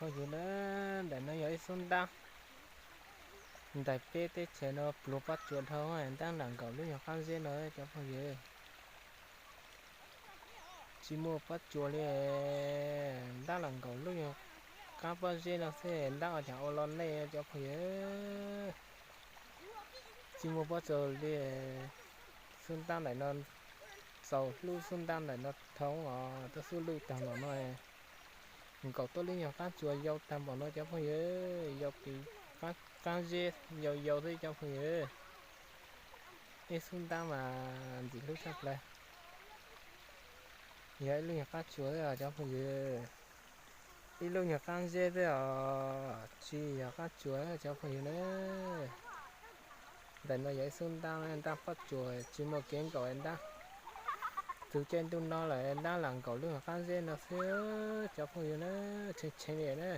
Phooj ywg na, ntawm no yog ib xub ntab. Ntais peb teb chaws no pluag pob tsuas dhau, ntab lam nkaum lub nyuag qab zeb no cov phooj ywg. Tsis muaj pob tsuas li, ntab lam nkaum lub nyuag qab pob zeb no xwb, ntab ua cas ua los nej cov phooj ywg. Tsis muaj pob tsuas li, xub ntab ntawm no, txaus hlub xub ntab ntawm no dhau os, tuaj xub lwj tag npaum no. Nkaum tuaj lub nyuag qab tsuas yau tag npaum no cov phooj ywg, yau pem qab zeb yau yau xwb cov phooj ywg. Ib xub ntab mas ntxim hlub tshaj plaws. Yog ib lub nyuag qab tsuas xwb os cov phooj ywg. Ib lub nyuag qab zeb xwb os, tsis yog qab tsuas cov phooj ywg na. Ntawm no yog ib xub ntab, ntab pob tsuas tsis muaj kev nkaum ntab. Txug caij ntuj no lawm ntab lam nkaum lub nyuag qab zeb no xwb cov phooj ywg na, tshee tshee li na.